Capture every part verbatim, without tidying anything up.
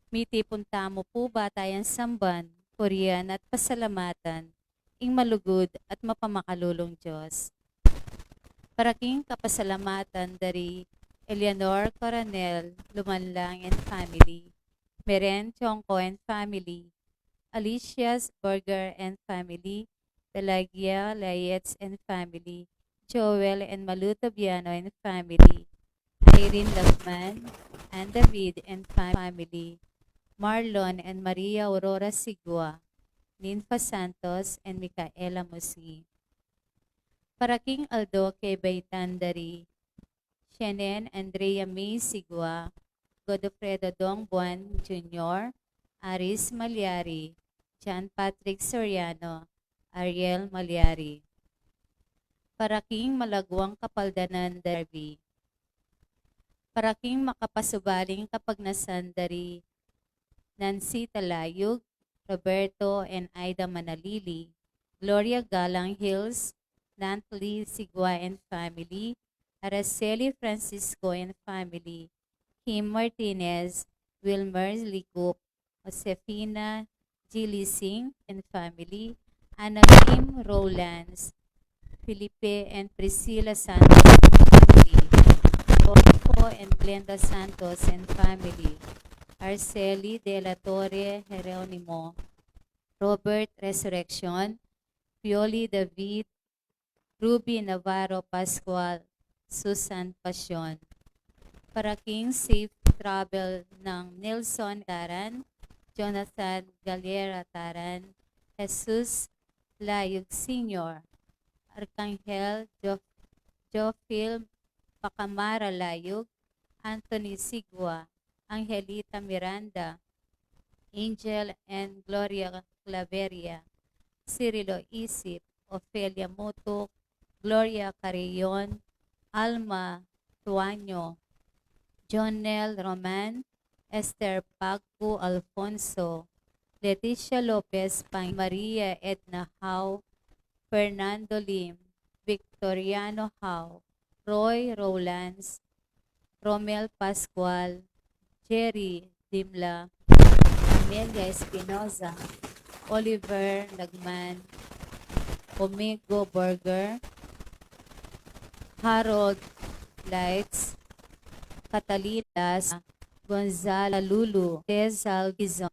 Mitipun tamu pu ba tayang samban, purian at pasalamatan ing malugud at mapamakalulung Dios. Para king kapasalamatan dari Eleanor Coronel Lumanlang and family, Meren Chongco and family, Alicia's Burger and family, Pelagia Layets and family, Joel and Malu Tobiano and family, Irene Lagman, Ann David and family, Marlon and Maria Aurora Sigua, Ninfa Santos and Micaela Musngi. Para king aldo kebaitan dari Shenen Andrea May Sigua, Godofredo Dongbuan Junior, Aris Malyari, John Patrick Soriano, Ariel Malyari. Para king malaguang kapaldanan dari, para king makapasubaling kapagnasan dari Nancy Talayug, Roberto and Aida Manalili, Gloria Galang Hills, Nantli Sigua and family, Araceli Francisco and family, Kim Martinez, Wilmer Ligup, Josefina Gilising and family, Anakim Rowlands, Felipe and Priscilla Santos and family, Rodolfo and Glenda Santos and family, Arceli de la Torre Jeronimo, Robert Resurreccion, Pioli David, Ruby Navarro Pascual, Susan Pasion. Para king safe travel nang Nelson Taran, Jonathan Galera Taran, Jesus Layug Senior, Arcangel Jo-, Jofil Pacamara Layug, Anthony Sigua, Angelita Miranda, Angel and Gloria Claveria, Cirilo Isip, Ofelia Mutuk, Gloria Carrion, Alma Tuaño, Jonel Roman, Esther Pagcu Alfonso, Leticia Lopez Pang, Maria Edna Hau, Fernando Lim, Victoriano Hau, Roy Rowlands, Romel Pascual, Jerry Dimla, Amelia Espinoza, Oliver Lagman, Omego Burger, Harold Lights, Catalina Las, Gonzalo Lulu, Tezal Gizon,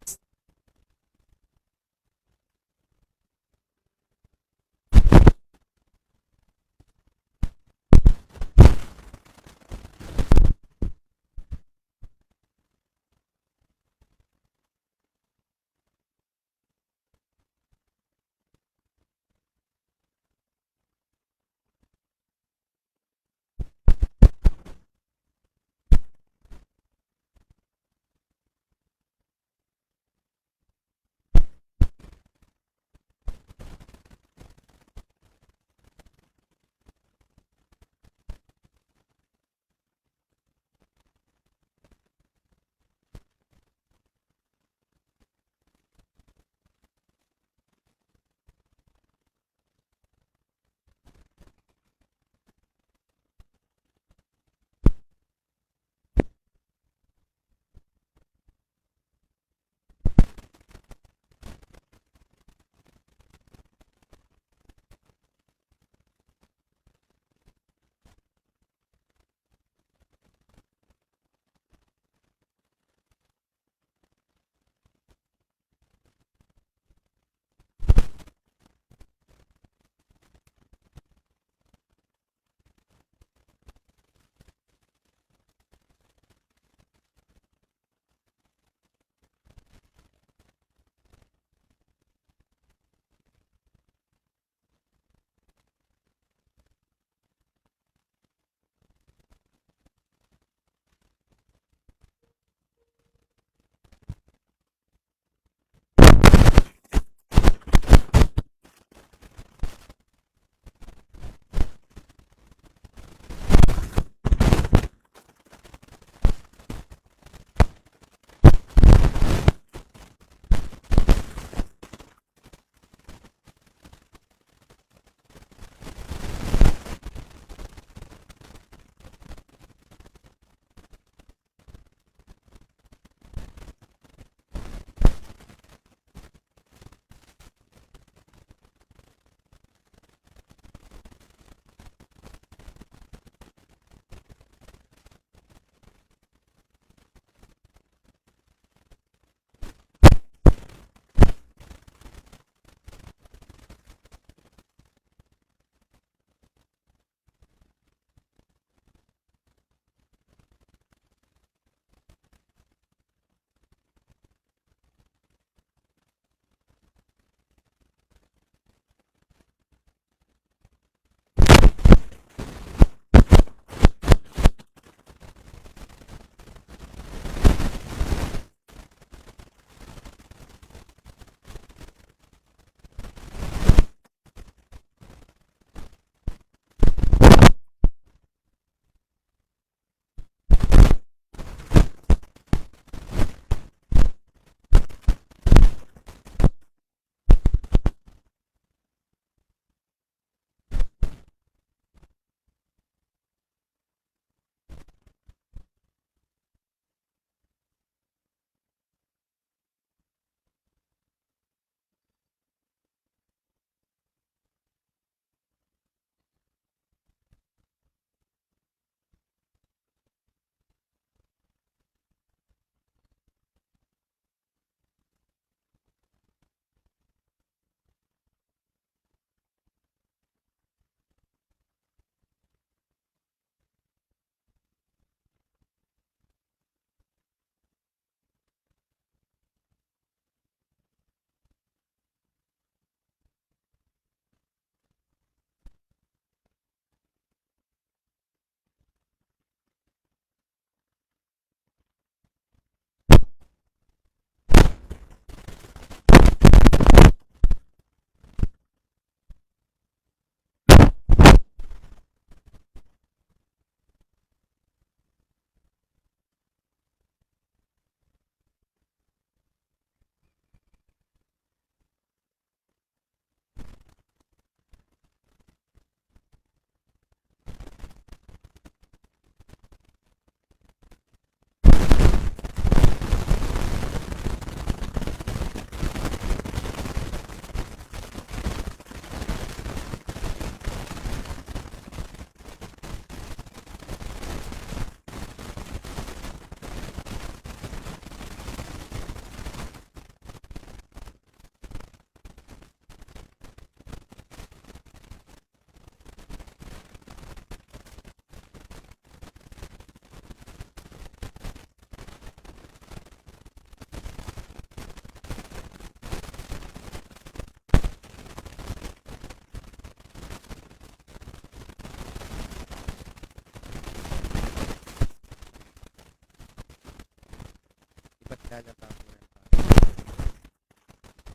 Kaya pa po yan.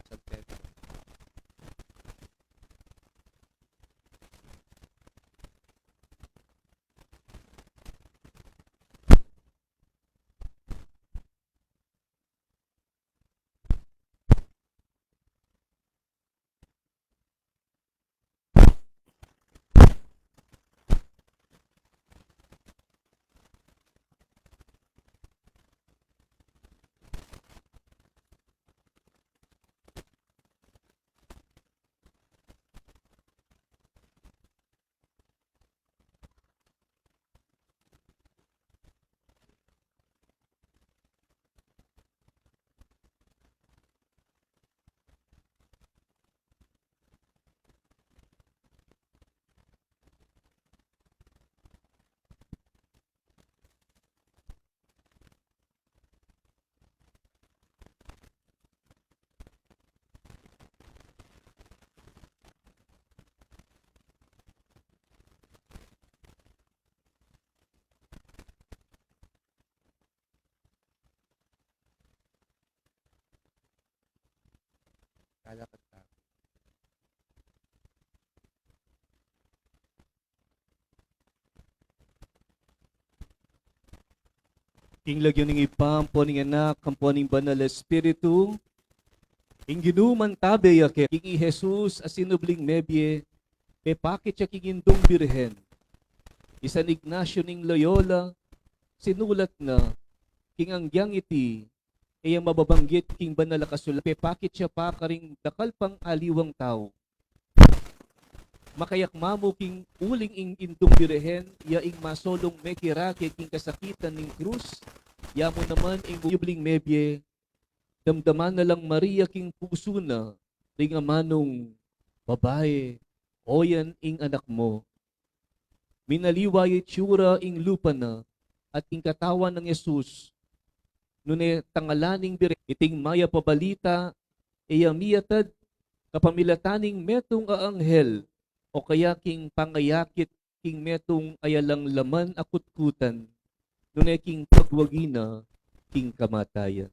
Sa pet. Kaya ka ta. King lagyu ning Ibpa, ampo ning Anak, ampo ning Banal Espiritu, ing Ginu mantabe ya ke. King i Jesus a sinubling mebie, pepakit ya king Indung Birhen. I San Ignacio ning Loyola, sinulat na, king anggyang iti, e ya mababanggit king Banal a Kasulat, pepakit ya pa karing dakal pang aliwang tau. Makayak mamu king uling ing Indung Birhen, ya ing masolung mekirake king kasakitan ning krus, ya mu naman ing yubling mebie, damdaman na lang Maria king pusu na, ring amanung, "Babai, oyan ing anak mu." Minaliwa ya itsura ing lupa na, at ing katawan nang Jesus, nune tangalan ning Birhen, iting mayap a balita, e ya miatad kapamilatan ning metung a anghel, o kaya king pangayakit king metung a alang laman a kutkutan, nune king pagwagi na king kamatayan.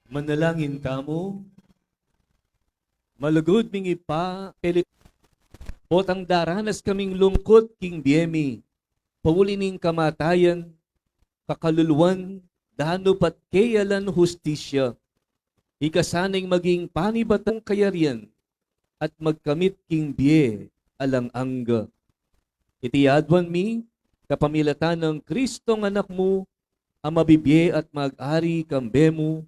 Manalangin tamu. Malugud ming Ibpa, pili-, potang daranas kaming lungkut king bie mi, pauli ning kamatayan, kakaluluan, danup at keyalan hustisya. Ika sana ing maging panibatang kayarian at magkamit king bie alang angga. Iti aduan mi kapamilatan nang Kristong Anak mu, a mabibie at mag-ari kambe mu.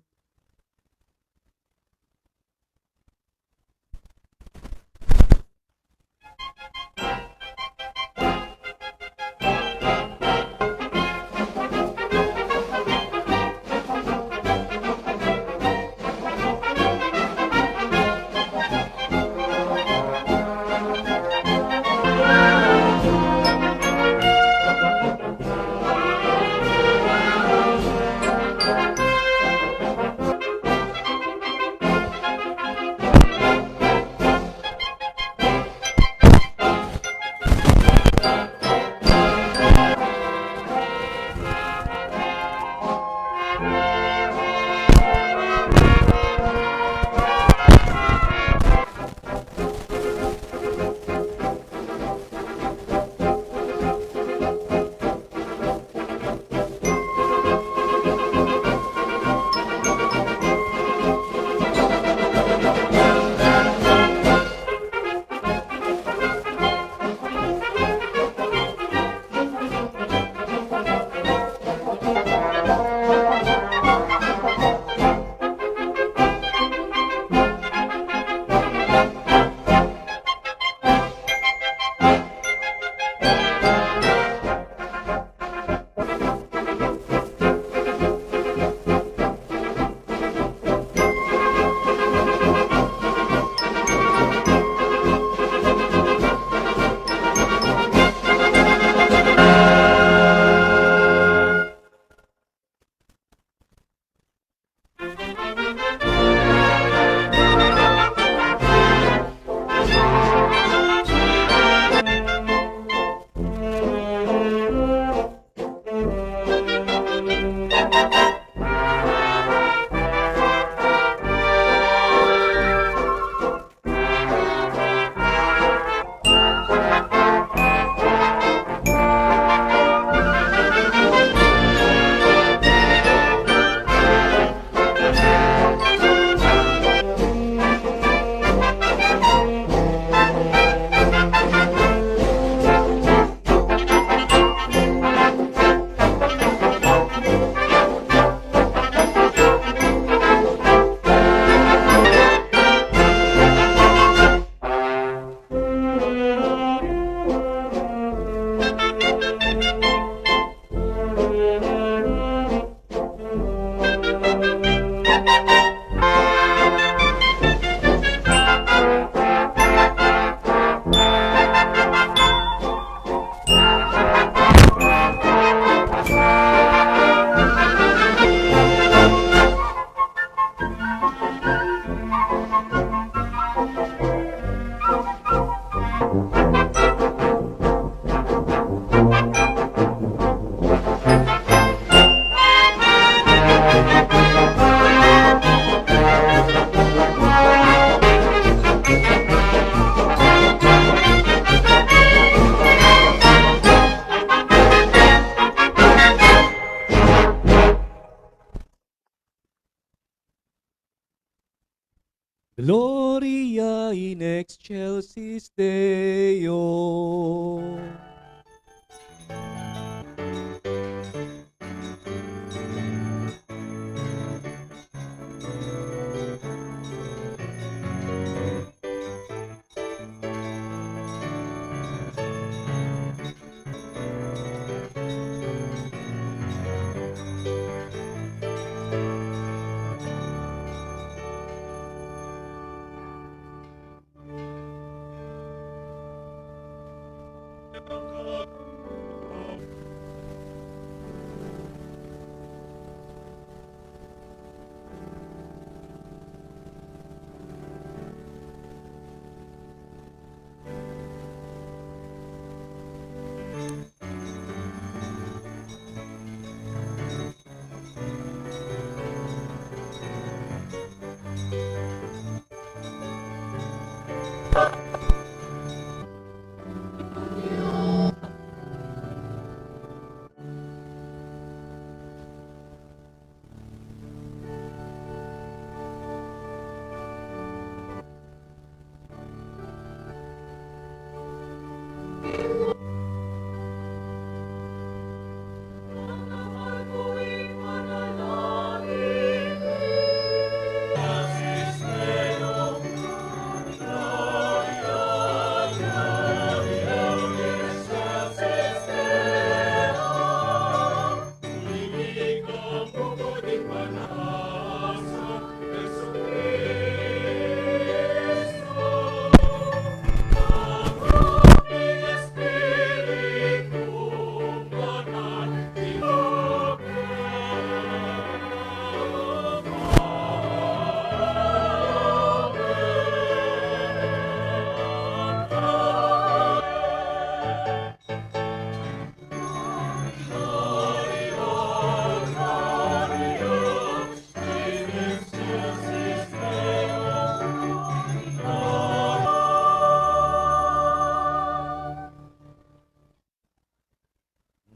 Gloria in excelsis Deo.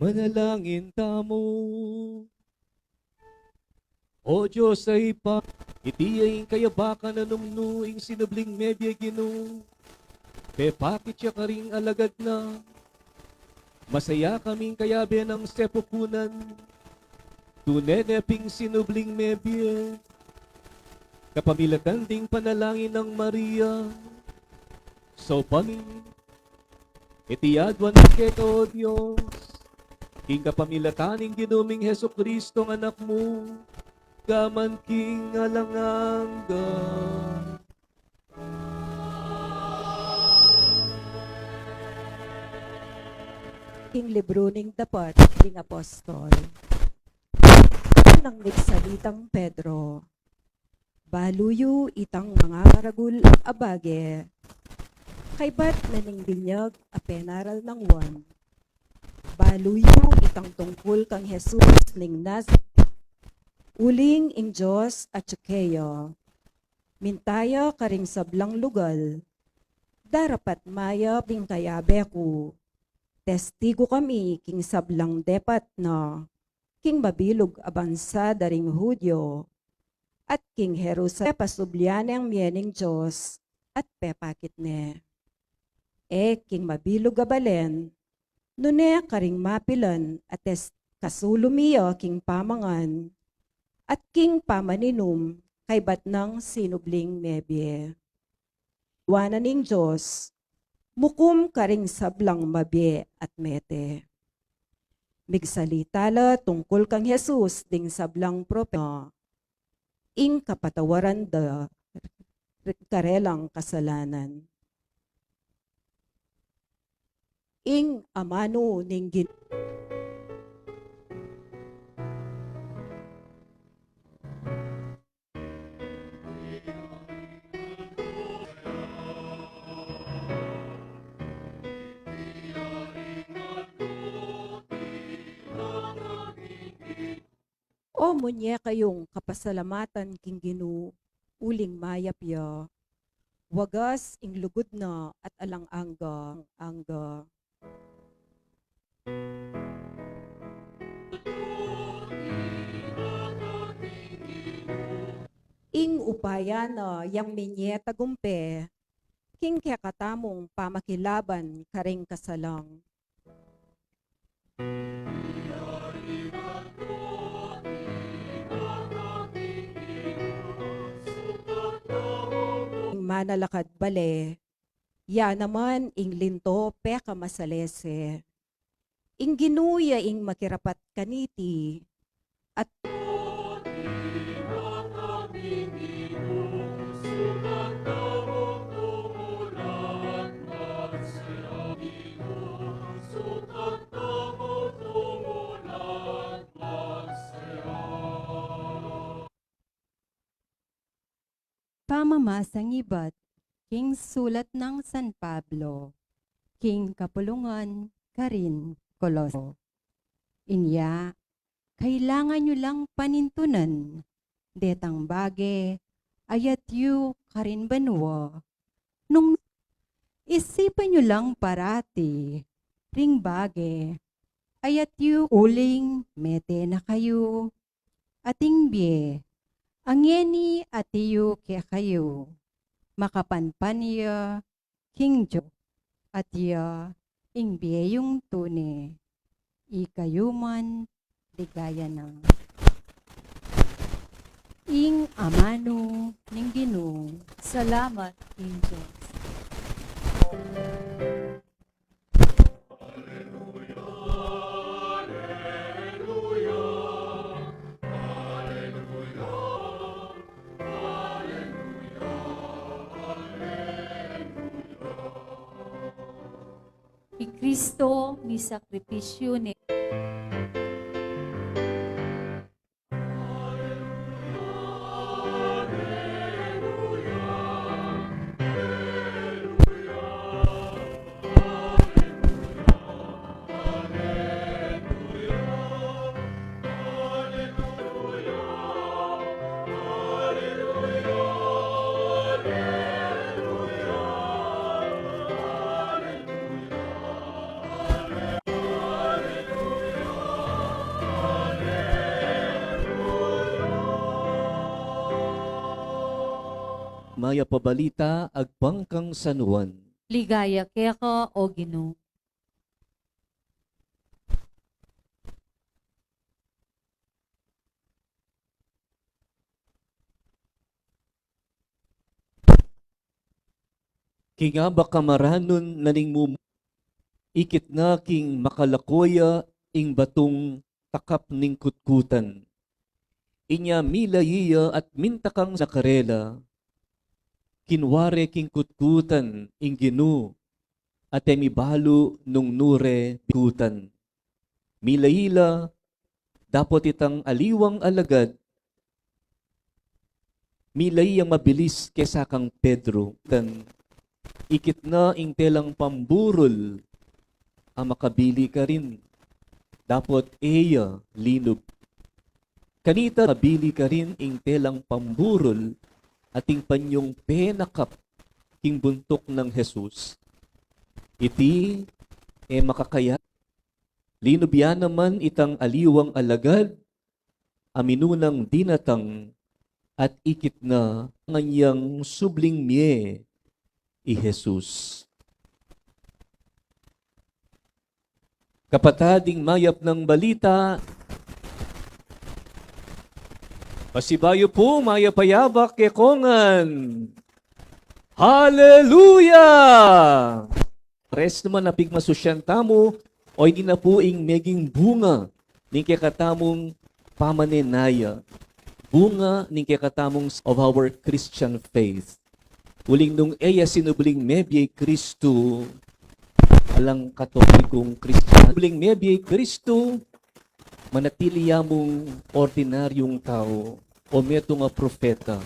Manalangin tamu. O Dios a Ibpa, iti ya ing kayabe na nung nu ing sinubling mebie, Ginu, pepakit ya karing alagad na. Masaya kaming kayabe nang sepukunan, tune ne pin sinubling mebie, kapamilatan ding panalangin nang Maria. Saupan mi iti adwan mi keka, O Dios, king kapamilatan ning Ginu ming Jesucristo, ing Anak mu, angga man king alang angga. King libru ning Dapat ding Apostol. Nang migsalitang Pedro, balu yu itang mangamaragul a bage, kaybat na ning binyag a penaral nang Juan. Balu yu itang tungkul kang Jesus ning Nazaret. Uling ing Dios atyu keya. Minta ya karing sablang lugal, darapat mayap ding kayabe ku. Testigu kami king sablang depat na, king mabilug a bansa da ring Judio, at king Jerusalem, pepasublian ne ing mie ning Dios, at pepakit ne. E king mabilug a balen, nune karing mapilan a tes-, kasulu mi ya king pamangan, at king pamaninum, kaybat nang sinubling mebie. Wanan ning Dios, mukum karing sablang mabie at mete. Migsalita la tungkul kang Jesus ding sablang propeta, ing kapatawaran da karelang kasalanan. Ing amanu ning Gin- O munye kayung kapasalamatan king Ginu, uling mayap ya, wagas ing lugud na at alang angga, angga. Ing upaya na yang minye tagumpe king kekatamung pamakilaban karing kasalang. Ing manalakad bale, ya naman ing linto pekamasalese. Ing Ginu ya ing makirapat kaniti, at Pamamasang ibat king sulat nang San Pablo king kapulungan karin Coloso. Inya, kailangan yu lang panintunan detang bage a yatyu karin banua. Nung isipan yu lang parati ring bage a yatyu, uling mete na kayu, ating bie, a ngeni atiu kekayu, makapanpan ya king Dios, at ya ing bie yung tune, ikayu man ligaya na. Ing amanu ning Ginu. Salamat king Dios. I Kristo misakripisyu ne. Mayap a Balita agpang kang San Juan. Ligaya keka, O Ginu. King abak a maranun na ning mum-, ikit na king makalako ya ing batung takap ning kutkutan. Inya milai ya at minta kang sa karela, kinua re king kutkutan ing Ginu, at e mibalu nung nu re kutkutan. Milai la, dapot itang aliwang alagad, milai yang mabilis kesa kang Pedro. Tan, ikit na ing telang pamburul a makabili karin. Dapot e ya linub. Kanita, makabili karin ing telang pamburul at ing panyung penakap king buntuk nang Jesus. Iti e makakaya. Linub ya naman itang aliwang alagad a minunang dinatang at ikit na nganyang subling mie i Jesus. Kapatad, ing mayap nang balita. Pasibayu pu, mayap a yabak kekongan. Haleluya! Pares naman a pigmasusyan tamu, o ini na pu ing meging bunga ning kekatamung pamanenaya, bunga ning kekatamung of our Christian faith. Uling nung e ya sinubling mebie i Kristu, alang Katolikong Kristiyan. Sinubling mebie i Kristu, manatili ya mung ordinaryung tau o metung a propeta.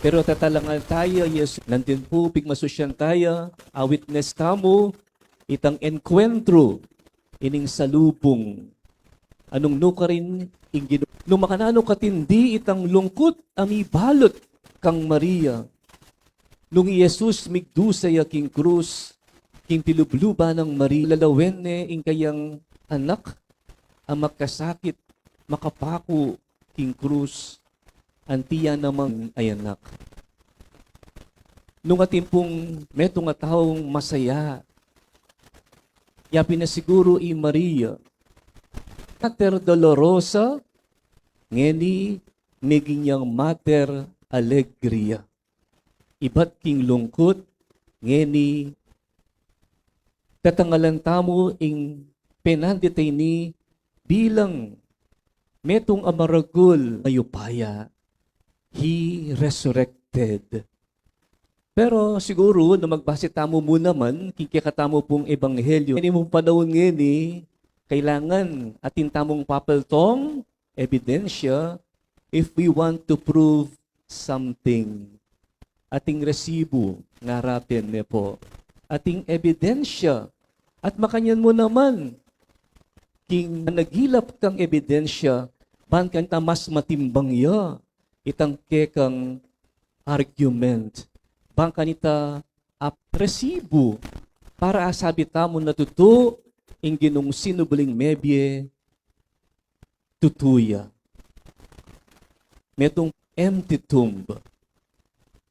Pero tatalangal taya, yes, nandin pu, pigmasusyan taya, a witness tamu itang enkwentru ining salubung. Anung nu karin ing Ginu-, nung makananu katindi itang lungkut a mibalut kang Maria. Nung i Jesus migdusa ya king krus, king pilubluban nang Maria, lalawen ne ing kayang anak a magkasakit, makapaku king krus, anti ya namang ay anak. Nung atin pung metung a taung masaya, ya pin na siguru i Maria, Mater Dolorosa, ngeni meging yang Mater Alegria. Ibat king lungkut, ngeni tatangalan tamu ing penandit a ini bilang metung a maragul a upaya. He resurrected. Pero siguru, nung magbase tamu mu naman king kekatamu pung ebanghelyo, ini mung panaun ngeni, kailangan atin tamung papeltong ebidensya if we want to prove something. Ating resibu, ngara pin, ne pu. Ating ebidensya. At makanyan mu naman, king managilap kang ebidensya, ban kanita mas matimbang ya itang kekang argument. Ban kanita a resibu para asabi tamu na tutu ing Ginung sinubling mebie, tutu ya. Metung empty tomb.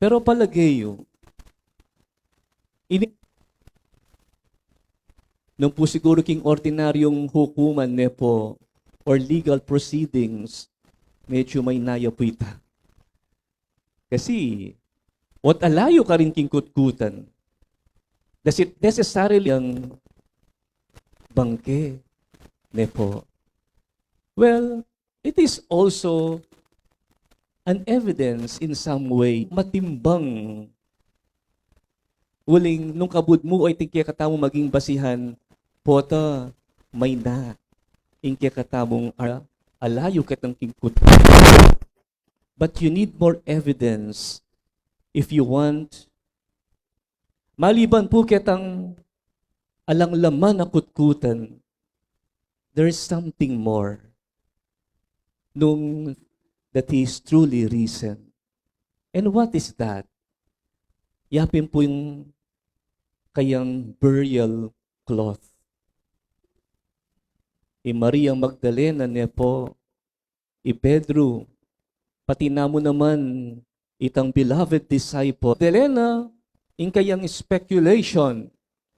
Pero palage yu, ini, nung pu siguru king ordinaryung hukuman, ne pu, or legal proceedings, medyu maynaya pu ita. Kasi, o, ala yu karin king kutkutan. Does it necessarily yang bangke, ne pu? Well, it is also an evidence in some way. Matimbang. Uling nung kabud mu o iting kekatamu maging basihan, pota, mayna ing kekatamung a-, ala yu ketang king kutkutan. But you need more evidence if you want. Maliban pu ketang alang laman a kutkutan, there is something more nung that he is truly risen. And what is that? Ya pin pu ing kayang burial cloth. I Maria Magdalena, ne pu, i Pedro, pati na mu naman Itang beloved disciple, dela na ing kayang speculation,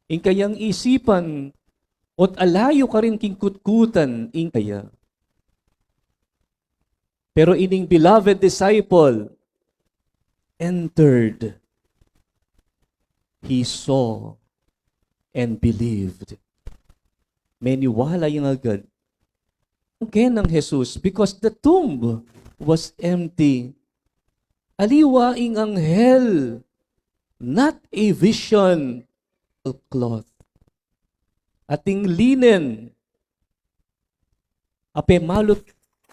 ing kayang isipan, o't alayu karin king kutkutan ing kaya. Pero ining beloved disciple entered. He saw and believed. Meniwala yang agad keng Jesus, because the tomb was empty. Aliwa ing anghel, not a vision, cloth. Ating linen a pemalut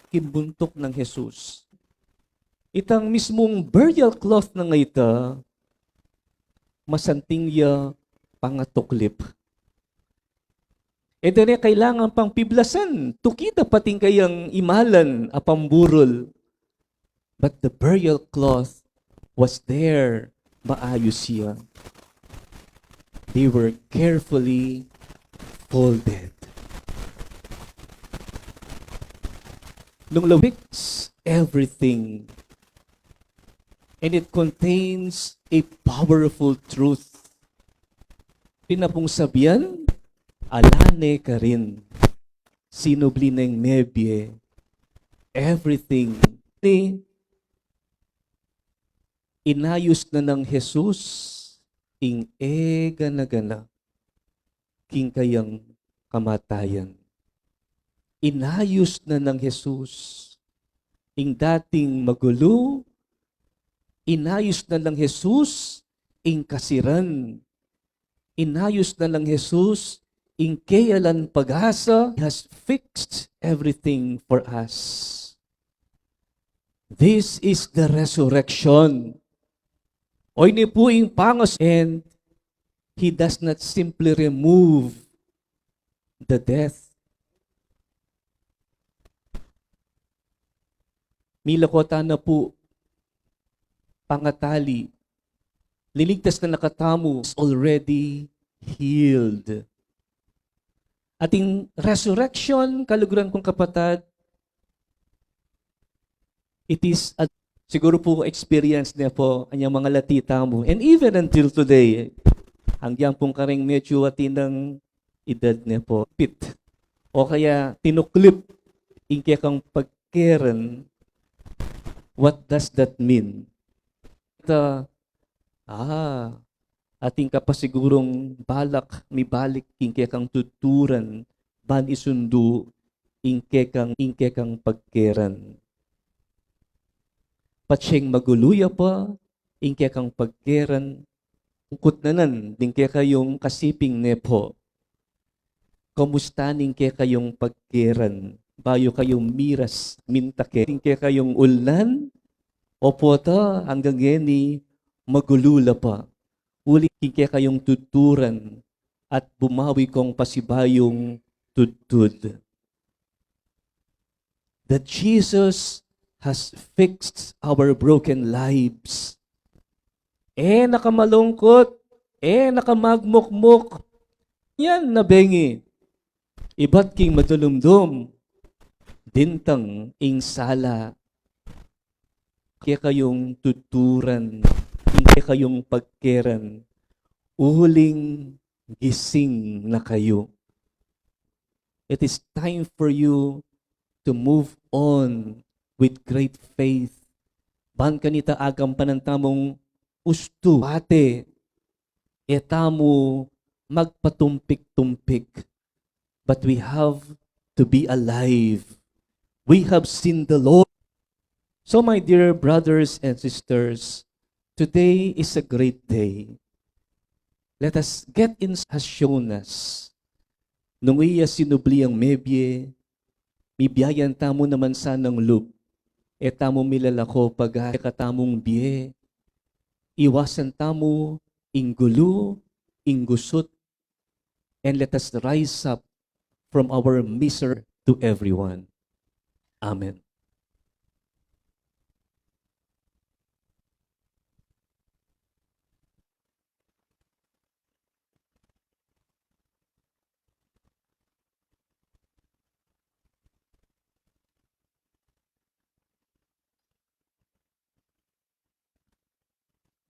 king buntuk nang Jesus. Itang mismung burial cloth na nga ita, masanting ya pangatuklip. E de ne kailangan pang piblasan, tukida pa ing kayang imalan a pamburul. But the burial cloth was there, maayus ya. They were carefully folded. Nung lawig everything, and it contains a powerful truth. Pinapungsabian, ala ne karin. Sinubli neng mebie everything. Ni inayus na nang Jesus ing e gana-gana king kayang kamatayan. Inayus na nang Jesus ing dating magulu. Inayus na nang Jesus ing kasiran. Inayus na nang Jesus ing kealan pag-asa. He has fixed everything for us. This is the resurrection. O ini pu ing pangas, and he does not simply remove the death. Milako tana pu pangatali, liligtas na na katamu, is already healed. Ating resurrection, kaluguran kung kapatad, it is a, siguro pu experience ne pu anyang mangalati tamu. And even until today, agyang pung kareng medyu atin nang edad ne pu, pit, o kaya tinuklip ing kekang pagkeran, what does that mean? Ta, ah, atin ka pa sigurung balak mibalik king kekang tuturan, ban isundu ing kekang, ing kekang pagkeran. Patseng magulu ya pa ing kekang pagkeran, ungkut na nan ding kekayung kasiping ne pu. Kamusta ning kekayung pagkeran bayu kayu miras mintake? Ning kekayung ulnan, opo ta, anggang ngeni magulu la pa. Uli king kekayung tudturan at bumawi kong pasibayung tudtud. That Jesus has fixed our broken lives. E na ka malungkut, e na ka magmukmuk. Yan na bengi. Ibat king madulumdum, dintang ing sala. Kekayung tudturan, ing kekayung pagkeran, uling gising na kayu. It is time for you to move on with great faith. Ban kanita agampanan tamung ustu, pate, e tamu magpatumpik-tumpik. But we have to be alive. We have seen the Lord. So, my dear brothers and sisters, today is a great day. Let us get in, has shown us. Nung iya sinubli yang mebie, mibiayan tamu naman sanang lub. E tamu milalako pag-asa katamung bie. Iwasan tamu ing gulu, ing gusut, and let us rise up from our misery to everyone. Amen.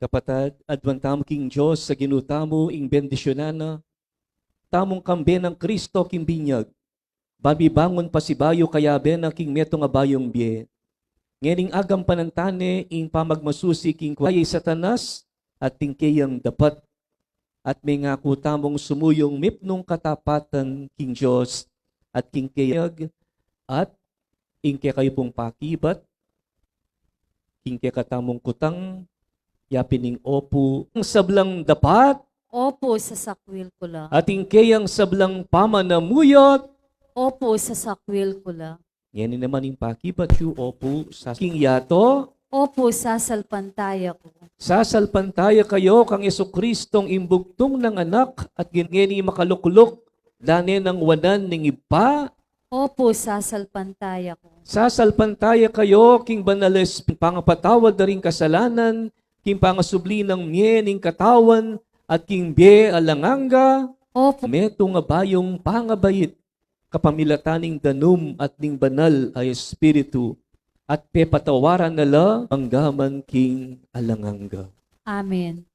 Kapatad, aduan tamu king Dios a Ginu tamu, ing bendisyunan na tamung kambe nang Kristo king binyag. Babibangun pasibayu kayabe na king metung a bayung bie. Ngening agampanan tane ing pamagmasusi king kuwaya i Satanas at king keyang dapat. At mengaku tamung sumuyung mipnung katapatan king Dios at king keyang, at ing kekayu pung pakibat, king kekatamung kutang, yapin ing opu, ing sablang dapat, opu, sasakwil ku la. At ing keyang sablang pamanamuyot, opu, sasakwil ku la. Ngeni naman ing pakibat yu, opu, sa king yato, opu, sasalpantaya ku. Sasalpantaya kayu kang Jesucristong imbugtung nang Anak at ngeni makalukluk da ne nang wanan ning Ibpa. Opu, sasalpantaya ku. Sasalpantaya kayu king Banal a Espiritu, pangapatawad da ring kasalanan, king pangasubli nang mie ning katawan, at king bie alang angga. Opu. Metung a bayung pangabait, kapamilatan ning danum at ning Banal a Espiritu, at pepatawaran na la anggaman king alang angga. Amen.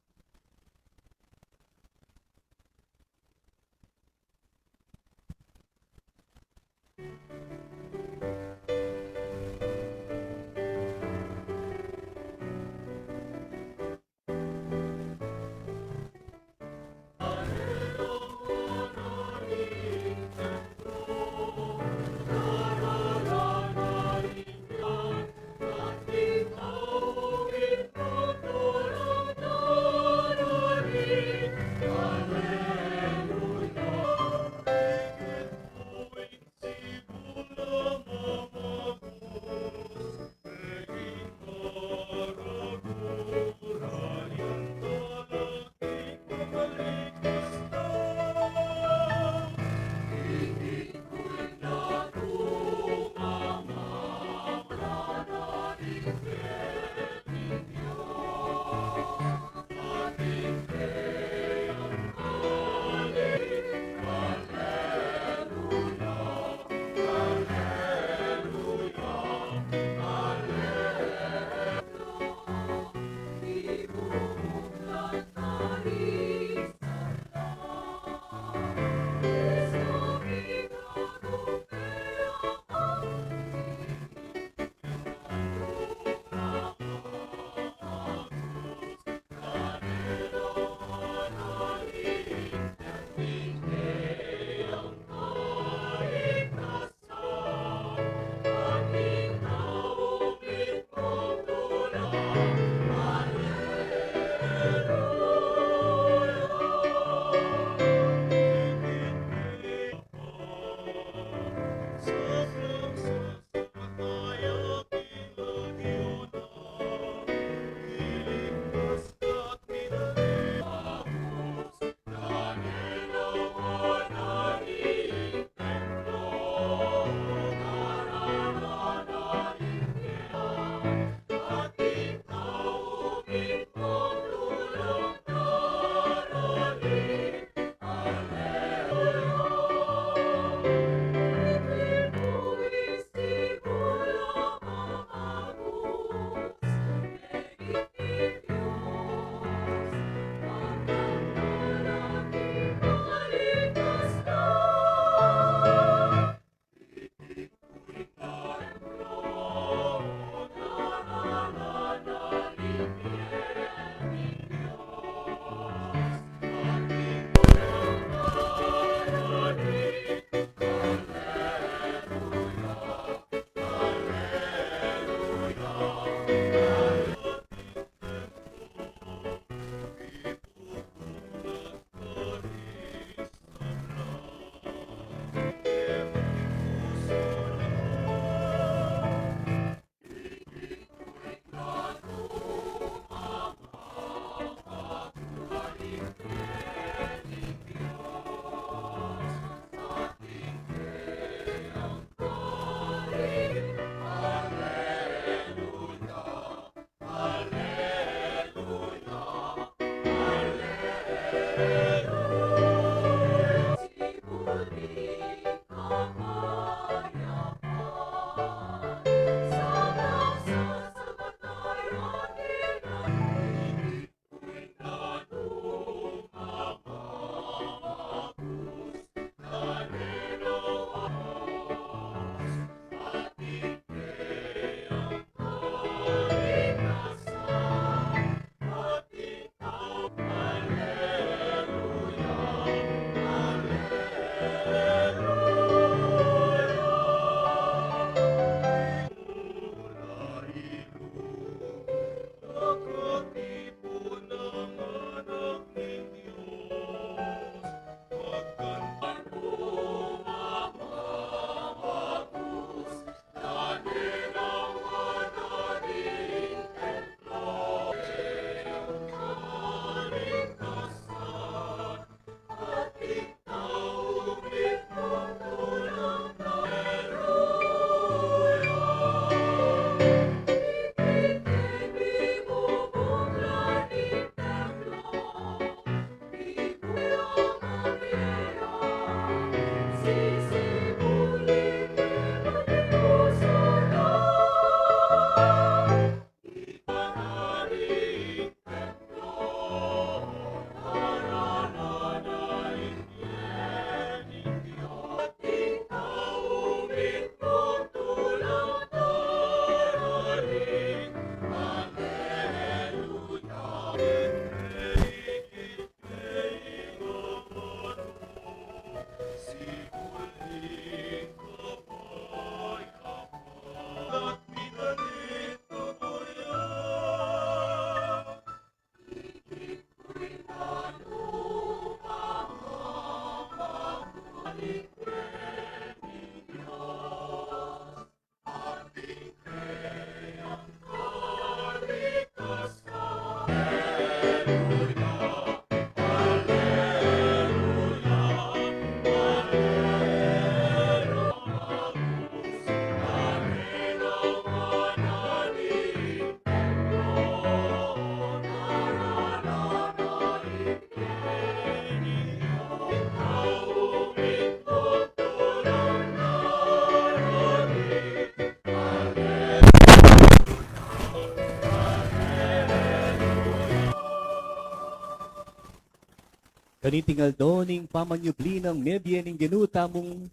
Kaniting aldo ning pamanyubli nang mebie ning Ginu tamung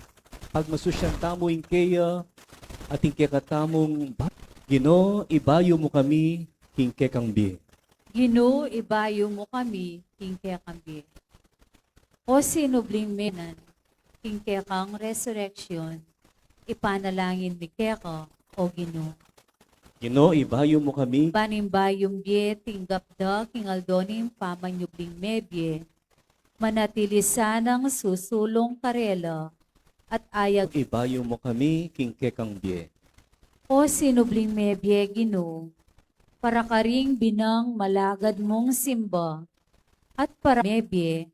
pagmasusyan tamu ing keya at ing kekatamung ba-, Ginu, ibayu mu kami king kekang bie. Ginu, ibayu mu kami king kekang bie. O sinubling menan, king kekang resurrection, ipanalangin mi keka, O Ginu. Ginu, ibayu mu kami. Ban ing bayung bie tinggap da king aldo ning pamanyubling mebie, manatili sanang susulung karela at ayag. Ibayu mu kami king kekang bie. O sinubling mebie, Ginu, para karing binang malagad mung simba at para mebie,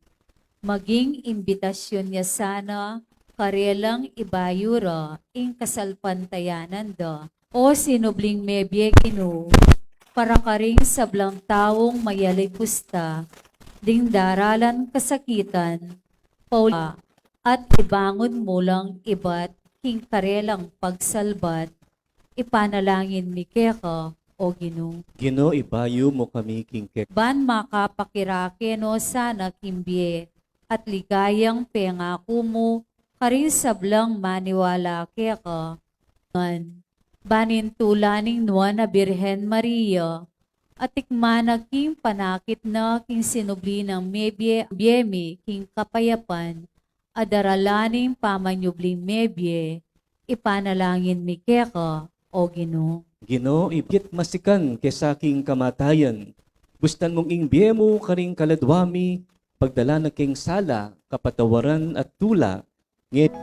maging imbitasyon ya sana karelang ibayu ra ing kasalpantayanan da. O sinubling mebie, Ginu, para karing sablang taung mayalikus ta ding daralan kasakitan, paula, at ibangun mu lang ibat king karelang pagsalbat, ipanalangin mi keka, O Ginu. Ginu, ibayu mu kami king kek- Ban makapakirake no sana king bie at ligayang pengaku mu karing sablang maniwala keka. Ngan, ban ing tula ning Nuan a Birhen Maria, atikman na king panakit na king sinubli nang mebie, bie mi king kapayapan, a daralan ning pamanyubling mebie, ipanalangin mi keka, O Ginu. Ginu, ibkit masikan kesa king kamatayan, bustan mung ing bie mu karing kaladwa mi, pagdala na king sala, kapatawaran at tula, nge-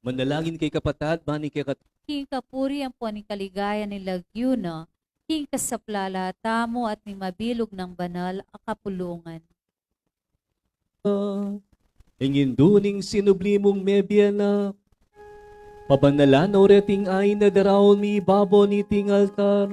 Manalangin kayu kapatad, ban ing kekat- King kapurian ampon ing kaligayan ning lagyu na, king kasaplalan tamu at ning mabilug nang banal a kapulungan. Ing indu ning sinubli mung mebie na, pabanalan no reting ain a daraun mi babo niting altar.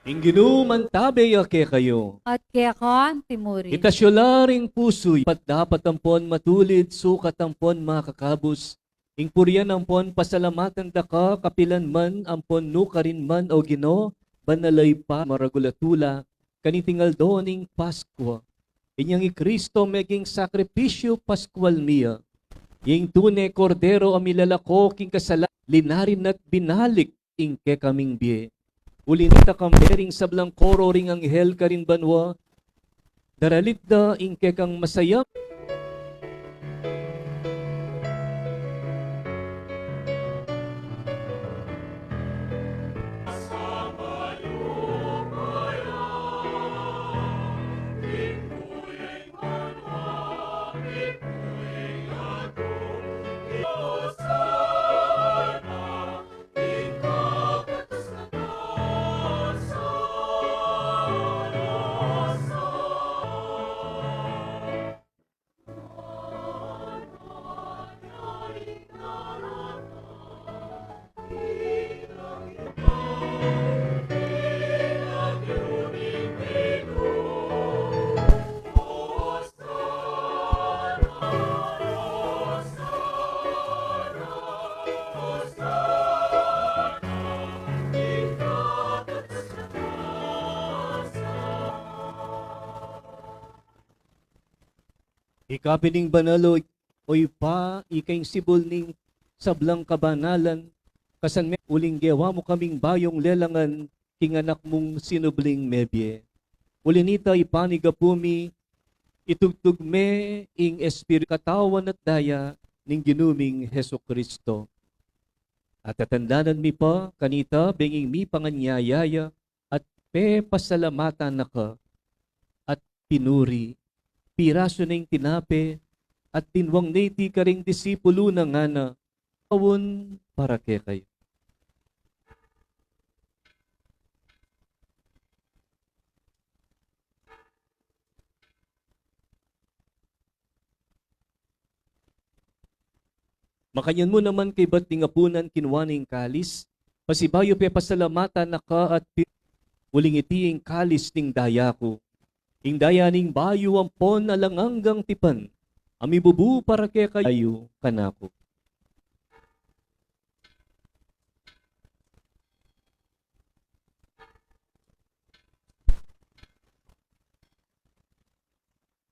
Ing Ginu mantabe ya kekayu. At keka mu rin. Itas yu la ring pusu yu. Dapat-dapat ampon matulid, sukat ampon makakabus, ing purian ampon pasalamatan da ka kapilan man ampon nukarin man, O Ginu, banal a Ibpa, maragul a tula, kaniting aldo ning Paskua. Inyang i Kristo meging sakripisyu paskual mi ya. Ing tune Kordero a milalako king kasala-, linarin na't binalik ing kekaming bie. Uli na, kambe ring sablang koro ring anghel karin banua, daralit da ing kekang masaya. Ika pin ing banal, o, o Ibpa, ika ing sibul ning sablang kabanalan, kasan me uling gewa mu kaming bayung lelangan king anak mung sinubling mebie. Uli nita, Ibpa, ning gapu mi, itugtug me ing Espiritu, katawan at daya ning Ginu ming Jesucristo. At tatandanan mi pa kanita, benging mipanganyaya ya, at pepasalamatan na ka, at pinuri, pirasu na ing tinape, at dinwang na iti karing disipulu na ngana, aun para kekayu. Makanyan mu naman kaybat ding apunan, kinua ne ing kalis, pasibayu pepasalamatan na ka at pi-, uling iti ing kalis ning daya ku, ing daya ning bayu ampon alang anggang tipan, a mibubu para kekayu, kanaku.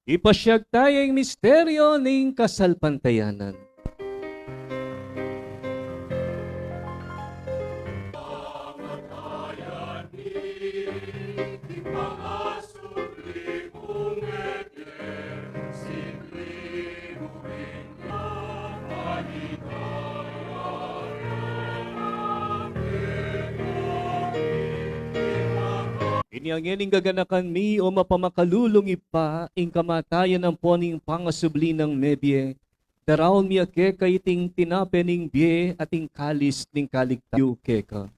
Ipasiag taya ing misteryo ning kasalpantayanan. Inya ngeni, gaganakan mi, o mapamakalulung Ibpa, ing kamatayan ampon ing pangasubli nang mebie, daraun mi keka iting tinape ning bie at ing kalis ning kaligtasan keka.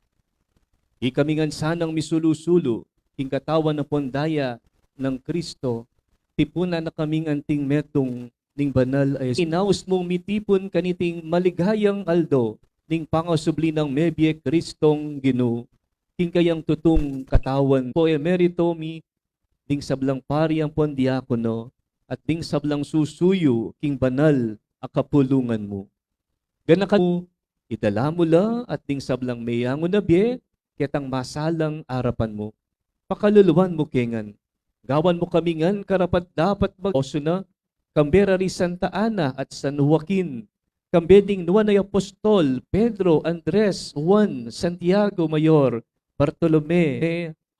Ikami ngan sanang misulu-sulu king katawan ampon daya nang Kristo, tipunan na kaming anting metung ning banal a Espiritu. Inaus mung mitipun kaniting maligayang aldo ning pangasubli nang mebie Kristong Ginu, king kayang tutung katawan. Pu emerito mi ding sablang pari ampon diakono, at ding sablang susuyu king banal a kapulungan mu. Ganakan mu, idala mu la at ding sablang meyangu na bie, ketang masalang arapan mu. Pakaluluan mu ke ngan. Gawan mu kami ngan karapat-dapat mag-, osuna, kambe ra ri Santa Ana at San Joaquin, kambe ding nuan a apostol, Pedro, Andres, Juan, Santiago Mayor, Bartolome,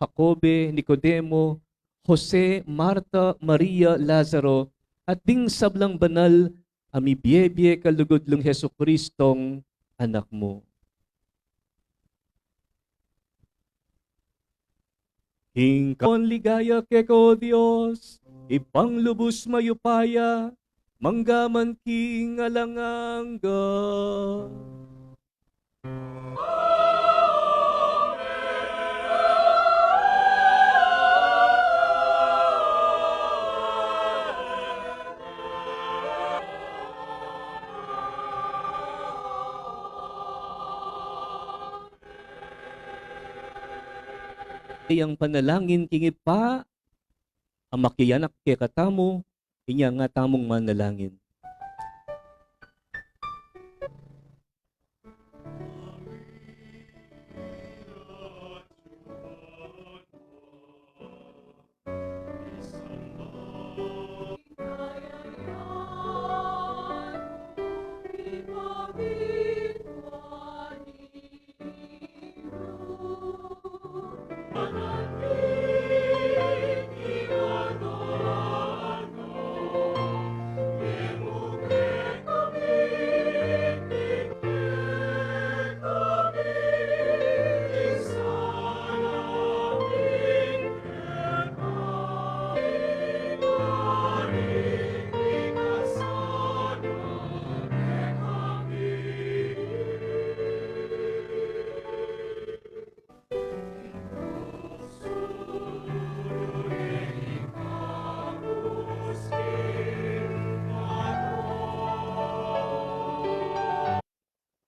Jacobe, Nicodemo, Jose, Marta, Maria, Lazaro, at ding sablang banal a mibie-bie kalugud nang Jesucristong Anak mu. King kawan ligaya keka, o Dios, Ibpang lubus mayupaya, mangga man king alang angga. Ing panalangin king Ibpa a makianak kekatamu, inya nga tamung manalangin.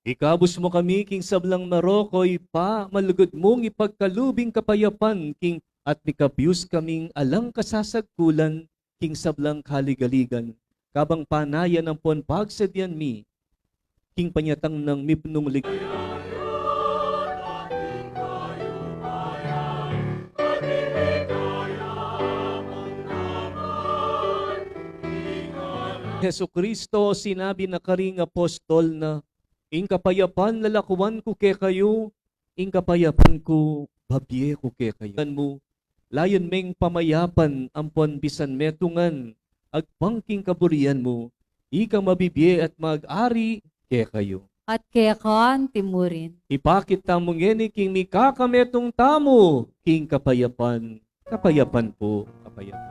Ikabus mu kami king sablang marok, o Ibpa, malugud mung ipagkalub ing kapayapan king, at mikabyus kaming alang kasasagkulan king sablang kaligaligan, kabang panayan ampon pagsadyan mi king panyatang nang mipnung lig- Jesucristo, sinabi na karing apostol na, "Ing kapayapan lalakuan ku kekayu, ing kapayapan ku babie ku kekayu." Mu, layun meng pamayapan ampon bisan metung ngan agpang king kaburian mu, ika mabibie at mag-ari kekayu. At keka anti murin. Ipakit tamu ngeni king mikakametung tamu king kapayapan. Kapayapan pu, kapayapan.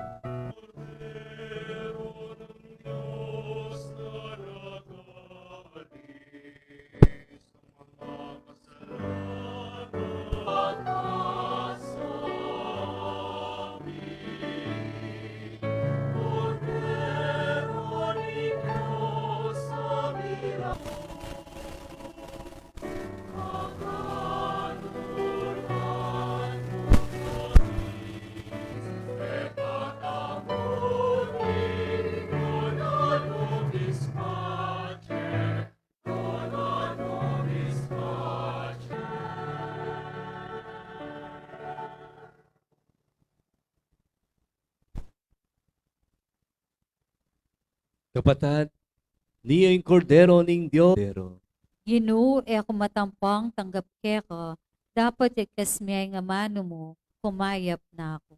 Kapatad, ini ing Kordero ning Dios. Kordero. Ginu, e ku matampang tanggap keka, dapot igkas me ing amanu mu, kumayap na ku.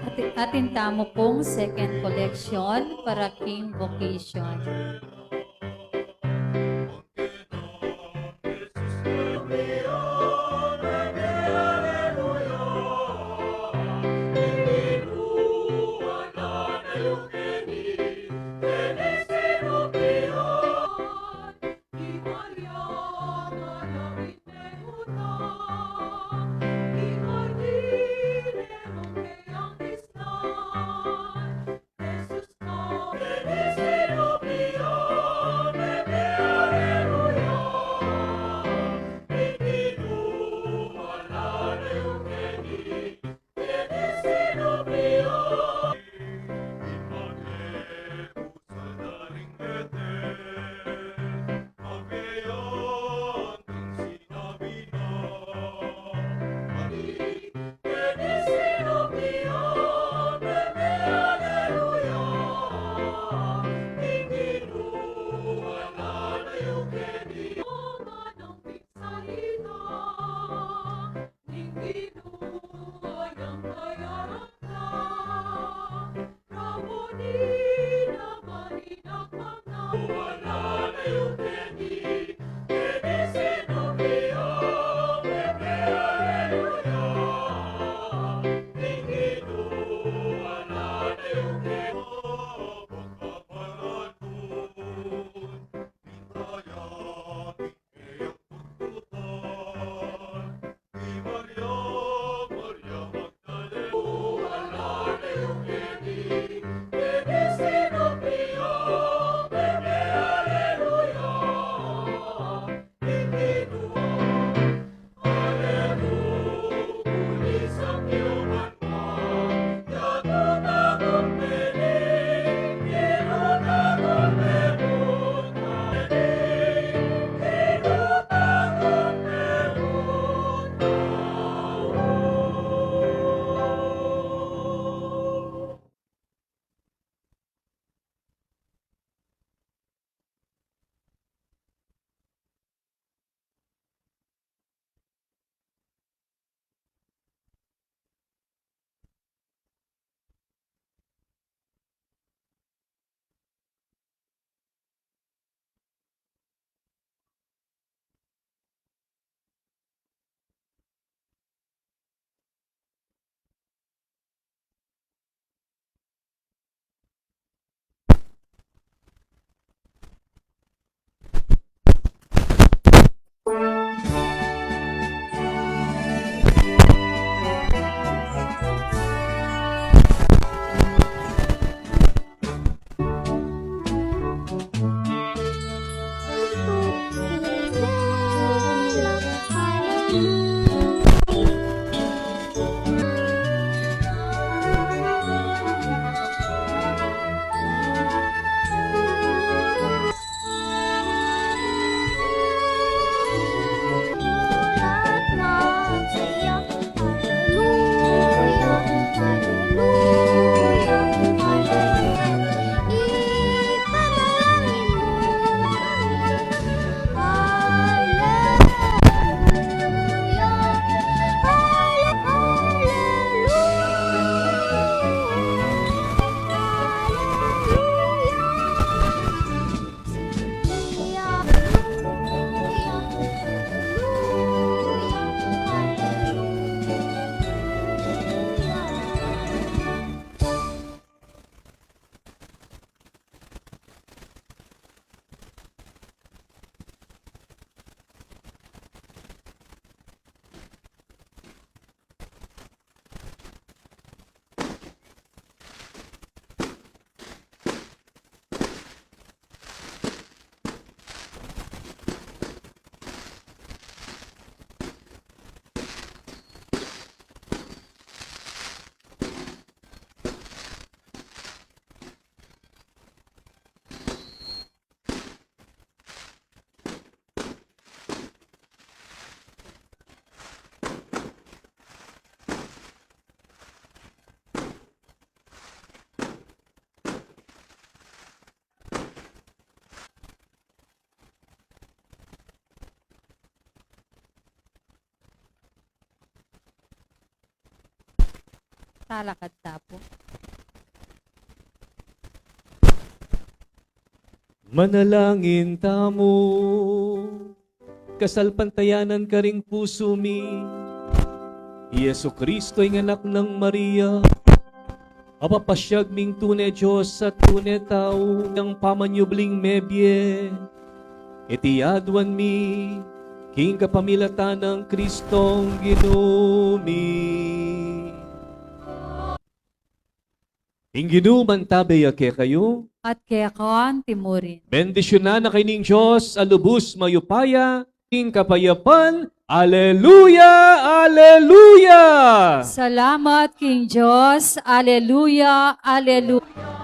Ati-, atin tamu pung second collection para king vocation. Talakad ta pu. Manalangin tamu. Kasalpantayanan karing pusu mi i Jesucristo, ing anak nang Maria, Apapasyag ming tune Dios at tune tau, yang pamanyubling mebie, iti aduan mi, king kapamilatan nang Kristong Ginu mi. Ing Ginu mantabe ya kekayu. At keka naman murin. Bendisyunan na kayu ning Dios a lubus mayupaya, king kapayapan. Aleluya! Aleluya! Salamat king Dios. Aleluya! Aleluya!